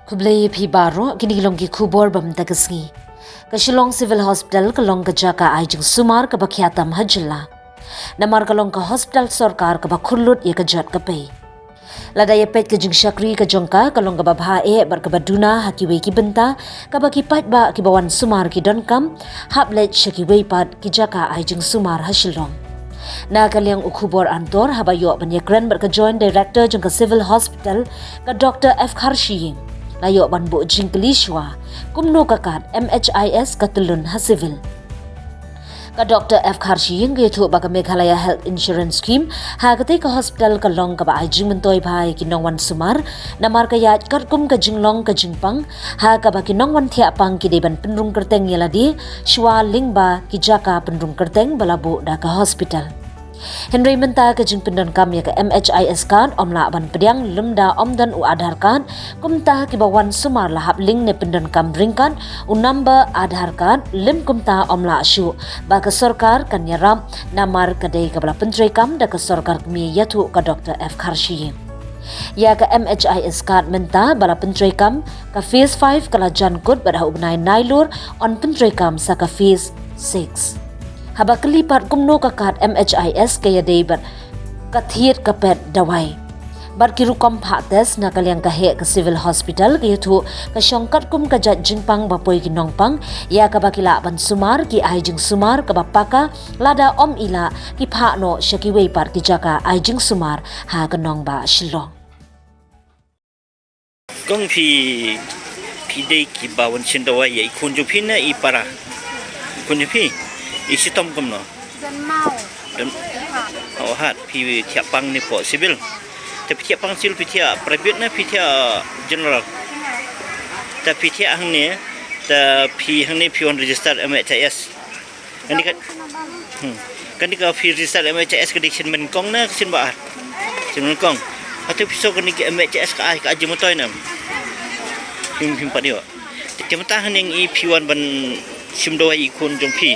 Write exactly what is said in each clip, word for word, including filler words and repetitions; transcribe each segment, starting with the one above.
Khublei phi baroh, kine ki long ki khubor ba mynta ka sngi. Ka Shillong Civil Hospital ka long ka jaka ai jingsumar kaba khia tam ha jylla. Namar ka long ka hospital sorkar kaba khurlut ïa ka jot ka pei. Lada ïa peit ka jingshakri ka jong ka, ka long kaba bha eh bad kaba duna ha kiwei ki bynta, kaba ki paidbah kiba wan sumar ki donkam hap leit sha kiwei pat ki jaka ai jingsumar ha Shillong. Na ka liang u khubor antor, haba ïoh ban ïakren bad ka Joint Director jong ka Civil Hospital, ka Doctor F Kharshiing, la ïoh ban buh jingkylli shuwa kumno ka kad M H I S ka tyllun ha Civil. Ka Doctor F Kharshiing ka ïathuh ba ka Meghalaya Health Insurance Scheme ha katei ka hospital ka long kaba ai jingmyntoi bha ïa ki nongwan sumar, namar ka ïaid katkum ka jinglong ka jingpang, ha kaba ki nongwan thiah pang ki dei ban pynrung kyrteng ïa lade shuwa lyngba ki jaka pynrung kyrteng ba la buh da ka hospital. Hynrei mynta ka jingpyndonkam ïa ka M H I S card ym lah ban pdiang lymda ym don u Aadhaar card, kumta kiba wan sumar la hap link ne pyndonkam ryngkat u number Aadhaar card, lym kumta ym lah shuh ba ka sorkar kan ïarap, namar ka dei kaba la pyntreikam da ka sorkar kmie, ïathuh ka Doctor F Kharshiing. Ïa ka M H I S card mynta ba la pyntreikam, ka phase five ka la jan kut bad ha u bnai Nailur yn pyntreikam sa ka phase six. Haba kylli pat kumno ka kad M H I S ka ïadei bad ka thied ka pet dawai bad ki rukom phah test, na ka liang ka heh ka Civil Hospital ka ïathuh ka shong katkum ka jait jingpang ba poi ki nongpang, ïa kaba ki lah ban sumar ki ai jingsumar kaba paka, lada ym i lah ki phah noh sha kiwei pat ki jaka ai jingsumar ha ka nongbah Shillong. Kong phi, phi dei kiba wan shim dawai ïa i khun jong phi ne i para? I khun jong phi i shitom kumno? Don maw. Don. Hat. Oh, hat. Phi thiah pang ne pdeng Civil? Te phi thiah pang Civil, phi thiah private ne phi thiah general? Te phi thiah hangne, te phi hangne phi wan register M H I S. Kane ka, hmm. Kane ka phi register M H I S ka dei sien nyngkong ne sien ba ar? Sien nyngkong. Hato phi sngew kane ka M H I S ka ai, ka ai jingmyntoi ne em? Phim, phim pat ïoh. Te mynta hangne i phi wan ban shim dawai i khun jong phi,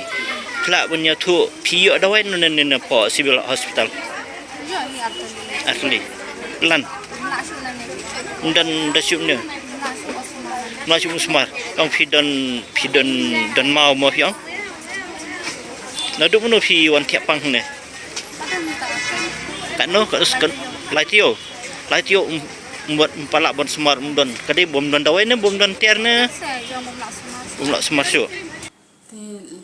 phi lah ban ïathuh phi ïoh dawai ne ne ne pdeng Civil Hospital? Ïoh hi artylli. Artylli. Lan. Ym lah shuh ne ne. Ym don da shuh ne. Ym lah shuh sumar. Ym lah shuh sumar. Ong phi don, phi don, don maw mo phi ong? Naduh mynno phi wan thiah pang ne? Katno, kat, kat, lai taïew. Lai taïew, um, um, ym pat lah ban sumar, ym don. Ka dei bym don dawai ne, bym don tiar ne? Ym lah sumar shuh. Te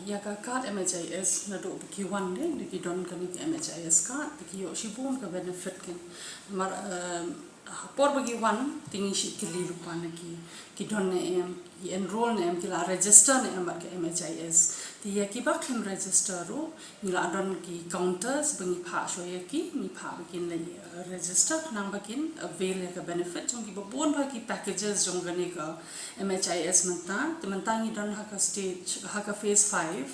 ïa ka card M H I S, naduh ba ki wan de, de ki don kane ka M H I S card, te ki ïoh shibun ka benefit kin. Namar, em, ha por ba ki wan, te ngi shu kylli lypa na ki, ki don ne em, ki enroll ne em, ki la register ne em bad ka M H I S. Te ïa kiba khlem register ruh, ngi la don ki counters ba ngi phah shuwa ïa ki, ngi phah ba kin leit, eh, register khnang ba kin avail ïa ka benefit jong kiba bun bha ki packages jong kane ka M H I S mynta. Te mynta ngi don ha ka stage, ha ka phase five.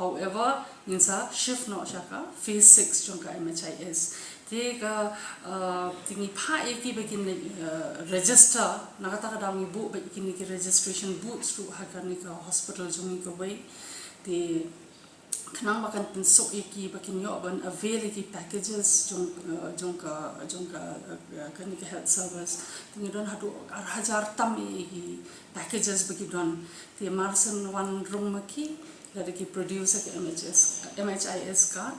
However, ngin sa shift noh sha ka phase six jong ka M H I S. Te ka, eh, te ngi phah ïa ki ba kin leit, eh, register, na kata ka daw ngi buh bad kine ki registration booths ruh ha kane ka hospital jong ngi kawei. Te khnang ba kan pynsuk ïa ki ba kin ïoh ban avail ïa ki packages jong, eh, jong ka, jong ka, eh, kane ka health service. Te ngi don haduh ar hajar tam ïa ki packages ba ki don. Te mar shen wan rung ma ki, lada ki produce ïa ka M H S, M H I S card,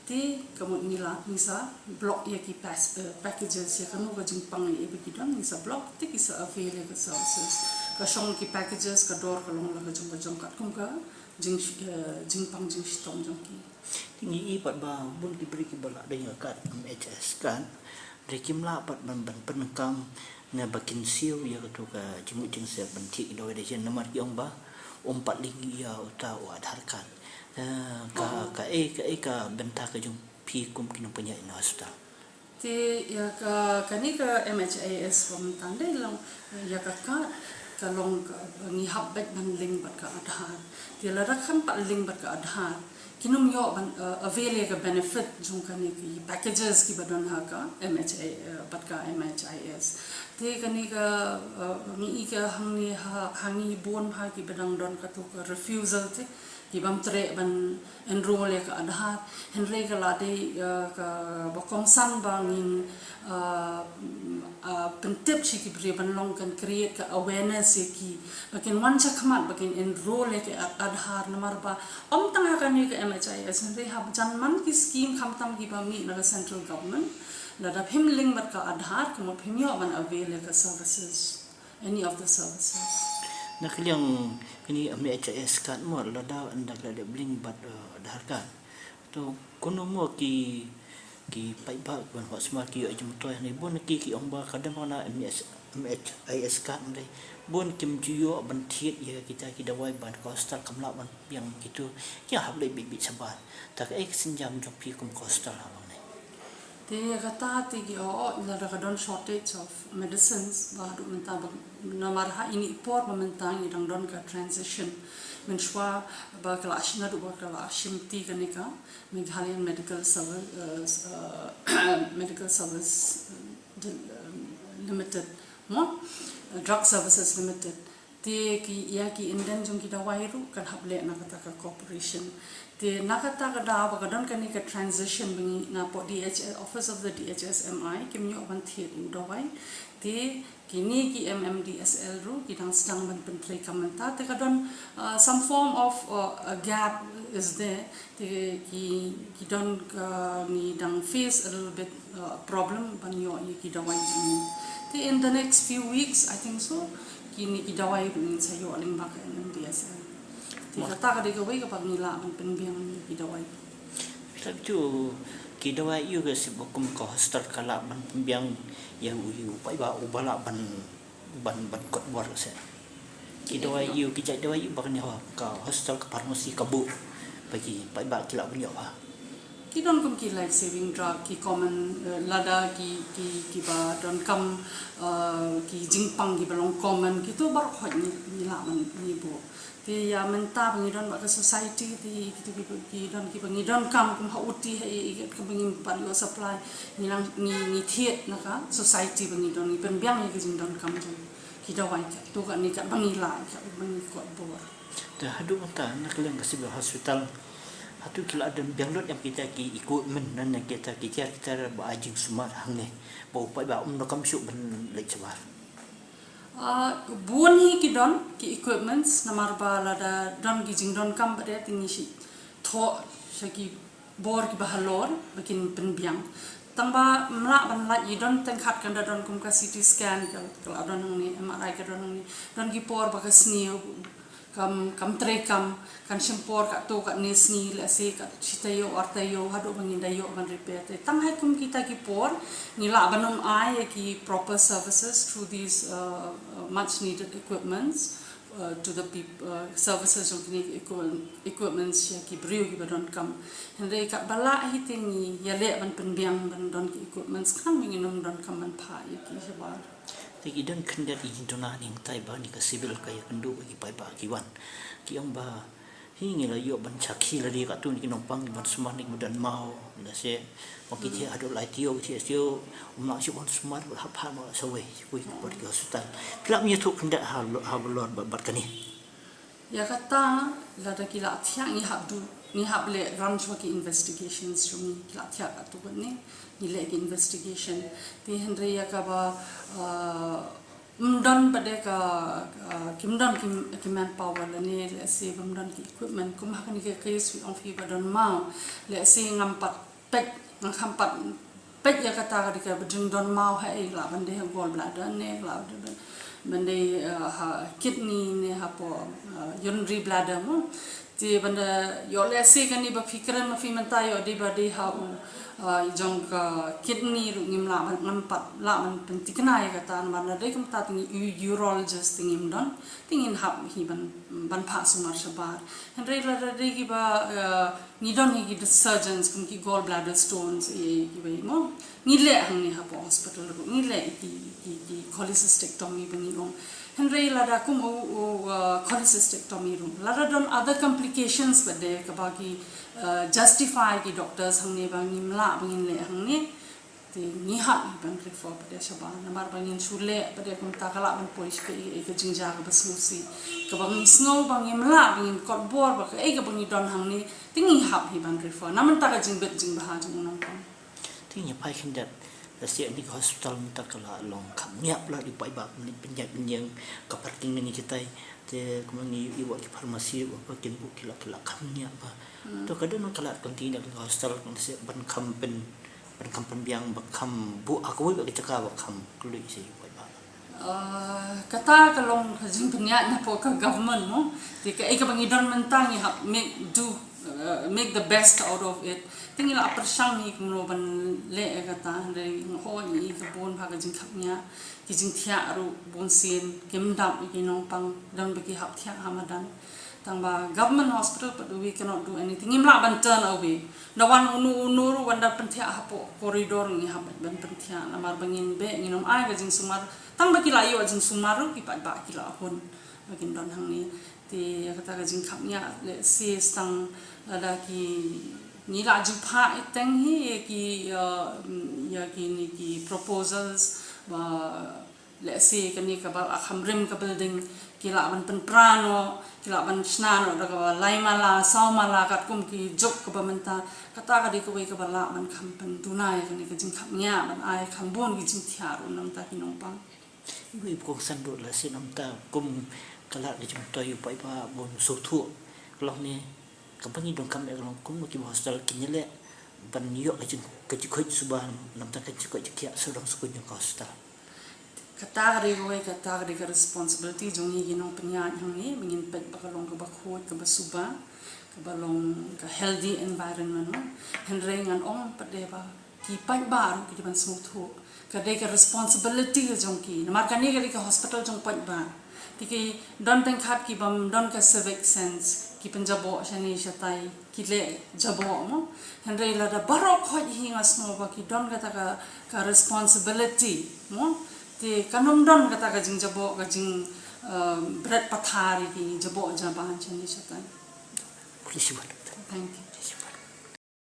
te ka mut ngi la, ngi sa block ïa ki pas-, eh, packages ïa kano ka jingpang ïa ba ki don, ngi sa block, te ki sa avail ïa ka services. Ka shong ki packages, ka dor ka long la ka jong ka jong katkum ka jing, eh, jingpang jingshitom jong ki. Te ngi i pat ba bun ki briew kiba la don ïa ka card M H S card, hynrei kim lah pat ban, ban pyndonkam ne ba kin siew ïa kato ka jingmut jingsep ban thiah ki dawai da shen namar ki ong ba ym pat link ïa uta u Aadhaar card. Eh, ka, oh, ka ei, ka ei ka bynta ka jong phi kum ki nongpynïaid na hospital? Te ïa ka, kane ka M H I S ba mynta dei long, ïa ka card ka long ka, ngi hap beit ban link bad ka Aadhaar. Te lada kham pat link bad ka Aadhaar, kin ym ïoh ban, eh, avail ïa ka benefit jong kane ki packages kiba don ha ka M H I, eh, bad ka M H I S. Te kane ka, uh, ngi i ka hangne ha, ha ngi bun ha ki ba dang don katu ka refusal te, ki bym treh ban enroll ïa ka Aadhaar. Hynrei ka la dei, uh, ka ba kongsan ba ngin, uh, uh, pyntip sha ki briew ban long kan create ka awareness ïa ki ba kin wan shakhmat ba kin enroll ïa ka Aadhaar namar ba ym tang ha kane ka M H I S hynrei ha jan man ki scheme khamtam ki ba mih na ka central government. Lada phim link bad ka Aadhaar, kumno phim ïoh ban avail ïa ka services, any of the services. Na ka liang kane M H I S card mo, lada ynda ka la dep link bad, uh, Aadhaar card. To kumno mo ki, ki paidbah ban hok sumar ki ïoh jingmyntoi, ne bun ki, ki ong ba ka dang na M H, M H I S card ne. Bun kim ju ïoh ban thied ïa kita ki dawai bad ka hospital kam lah ban pynbiang kitu. Ki hap leit bit bit shabar. Ta kaei ka sienjam jong phi kum ka hospital ha ba ngi? Te kata te ki ong, oh, lada ka don shortage of medicines, ba haduh mynta ba, namar ha ine i por ba mynta ngi dang don ka transition. Mynshuwa ba ka la shim, naduh ba ka la shim ti kane ka Meghalayan Medical Service, uh, Medical Service, uh, Limited, mo? Uh, Drug Services Limited. Te ki, ïa ki indent jong ki dawai ruh kan hap leh na kata ka corporation. Te na kata ka daw ba ka don kane ka transition ba ngi na pdeng D H S, Office of the D H S M I, kim ïoh ban thied u dawai. Te kine ki M M D S L ruh ki dang sdang ban pyntreikam mynta. Te ka don, uh, some form of, uh, a gap is there. Te ki, ki don ka, ngi dang face a little bit, uh, problem ban ïoh ïa ki dawai jong ngi. Te in the next few weeks, I think so, kine ki dawai ruh ngin sa ïoh lyngba ka M M D S L. Te kata ka dei kawei kaba ngi lah ban pynbiang ïa ki dawai. Phi la ju ki dawai ïa ka sib kum ka hospital ka lah ban pynbiang ïa u, ïa u paidbah uba lah ban ban, ban kot bor se. Ki dawai ïa u, ki jait dawai ïa u ba kan ïoh ha ka hospital, ka pharmacy, ka buh ba ki paidbah ki lah ban ïoh ha. Ki don kum ki life saving drug, ki common, eh, lada ki, ki, kiba donkam, eh, ki jingpang kiba long common, kitu baroh ngi, ngi lah ban ngi buh. Te ïa mynta ba ngi don bad ka society te kitu kiba, ki don kiba ngi donkam kum ha uti ha ïa, ïa kiba ngi pat ïoh supply, ngi nang, ngi, ngi thied na ka society ba ngi don, ngi pynbiang ïa ki jingdonkam jong ki dawai, katto katne katba ngi lah, katba ngi kot bor. Te haduh mynta na ka liang ka civil hospital, hato ki la don biang lut em kita ki equipment ne kita ki tiar, ki tiar ba ai jingsumar hangne ba u paidbah um donkam shuh ban leit shabar? Ah, bun hi ki don ki equipments, namar ba lada don ki jingdonkam pat te ngi shu thoh sha ki bor kiba halor ba kin pynbiang. Tang ba ym lah ban lait, i don teng khat kan da don kum ka C T scan ka, ka la don hangne, M R I ka don hangne. Don ki por ba ka sngi kam, kam treikam, kan shim por katto katne sngi, lehse kat shi taïew ar taïew haduh ba ngin da ïoh ban repair. Te tang ha kum kita ki por ngi lah ban ym ai ïa ki proper services through these, uh, uh, much needed equipments, uh, to the peop-, uh, services jong kine ki equipment, equipments ïa ki briew kiba donkam. Hynrei katba lah hi te ngi ïaleh ban pynbiang ban don ki equipments khnang ba ngin ym donkam ban phah ïa ki shabar. Te ki don khyndiat ki jingduna hangtai ba kane ka civil ka ïakynduh bad ki paidbah ki wan. Ki ong ba hi ngi la ïoh ban sakhi lade katto ki nongpang kiban sumar ne kiba don maw, lehse ba ki thiah haduh lai taïew, ki thiah taïew, um lah shuh ban sumar, hap phah noh sawei sha kawei ka hospital. Phi lah ban ïathuh khyndiat ha, ha balor bad, bad kane? Ïa kata lada ki la thiah ngi hap du, ngi hap leh run shuwa ki investigations jong ngi, ki la thiah katto katne ngi leh ki investigation. Te hynrei ïa kaba, uh, ym don pat de ka, uh, kim don ki, ki manpower lane lehse bym don ki equipment, kum ha kane ka case phi ong phi ba don maw, lehse ngam pat peit, ngam pat peit ïa kata ka dei kaba jingdon maw ha ei, lah ban dei ha gallbladder ne lah ban dei, uh, ha kidney ne hapoh, uh, urinary bladder mo. Te ban da ïoh lehse kane ba phi kren ma phi mynta ïoh dei ba dei ha u, uh, jong ka kidney ruh ngim lah ban, ngam pat lah ban pynthikna ïa kata namar lada dei kumta te ngi u-, urologist te ngim don, te ngin hap hi ban, ban phah sumar shabar. Hynrei lada dei kiba, uh, ngi don hi ki surgeons kum ki gallbladder stones ïa kiba ïa mo. Ngi leh hangne hapoh hospital ruh, ngi leh ki, ki, ki cholecystectomy ba ngi ong. Hynrei lada kum u, u, uh, cholecystectomy ruh, lada don other complications pat de kaba ki, uh, justify ki doctors hangne ba ngim lah ba ngin leh hangne. Te ngi hap hi ban refer pat de shabar namar ba ngin shu leh pat de kumta ka lah ban poi sha kaei kaei ka jingjia kaba sngewsih kaba ngi sngew ba ngim lah ba ngin kot bor ba kaei kaba ngi don hangne te ngi hap hi ban refer. Na mynta ka jingbit jingbha jong u nongpang. Te ngi phai khyndiat, la seh ni ka hospital mynta ka la long kham ngiah la ri paidbah, ni pynjah pynjeng ka parking ni kitai. Te kumne ngi i wa ki pharmacy wa parking bu ki la ki la kham ngiah ba. To ka don ka la continue ka hospital ka seh ban kham pyn ban kham pynbiang ba kham bu a kawei ba ka jaka ba kham kloi seh paidbah. Ah, kata ka long ka jingpynïaid na pok ka government mo. Te kaei kaba ngi don mynta ngi hap make do, uh, make the best out of it. Te ngi la pyrshang hi kumno ban leh ïa kata, hynrei ngi hoi ngi ka bun bha ka jingkhapngiah, ki jingthiah ruh bun sien kim dap ïa ki nongpang, don ba ki hap thiah ha madan. Tang ba government hospital pat we cannot do anything. Ngim lah ban turn away. Da wan uno uno ruh wan da pynthiah hapoh corridor ngi hap ban pynthiah namar ba ngin beh ngin ym ai ka jingsumar. Tang ba ki la ïoh jingsumar ruh ki paidbah ki la hun ba kin don hangne. Te ïa kata ka jingkhapngiah lehse tang lada ki ngi la ju phah iteng hi ïa ki, ïa, ïa kine ki proposals ba lehse kane kaba la kham rim ka building ki lah ban pynpra noh, ki lah ban shna noh da kaba lai mala saw mala katkum ki juk kaba mynta. Kata ka dei kawei kaba lah ban kham pynduna ïa kane ka jingkhapngiah ban ai kham bun ki jingthiah ruh na bynta ki nongpang. Iwei i kongsan ruh la sien na bynta kum ka lad ka jingmyntoi u paidbah bun sngewthuh. Ka long ne kaba ngi donkam eh ka long kumno kiba hospital kin ïaleh ban ïoh ka jing ka jingkhuid suba na bynta ka jingkhuid jingkhiah sawdong sawkun jong ka hospital. Kata ka dei kawei, kata ka dei ka responsibility jong ngi ki nongpynïaid hangne ba ngin peit ba ka long kaba khuid kaba suba, kaba long ka healthy environment mo. Hynrei ngan ong pat de ba ki paidbah ruh ki dei ban sngewthuh. Ka dei ka responsibility ka jong ki. Namar kane ka dei ka hospital jong paidbah. Te ki don teng khat ki bym don ka civic sense, ki pynjaboh shane shatai, ki leh jaboh mo. Hynrei lada baroh khoit hi nga sngew ba ki don kata ka, ka responsibility mo. Te kan ym don kata ka jingjaboh, ka jing, um, bret pathar ïa ki jaboh jaban shane shatai. Thank you.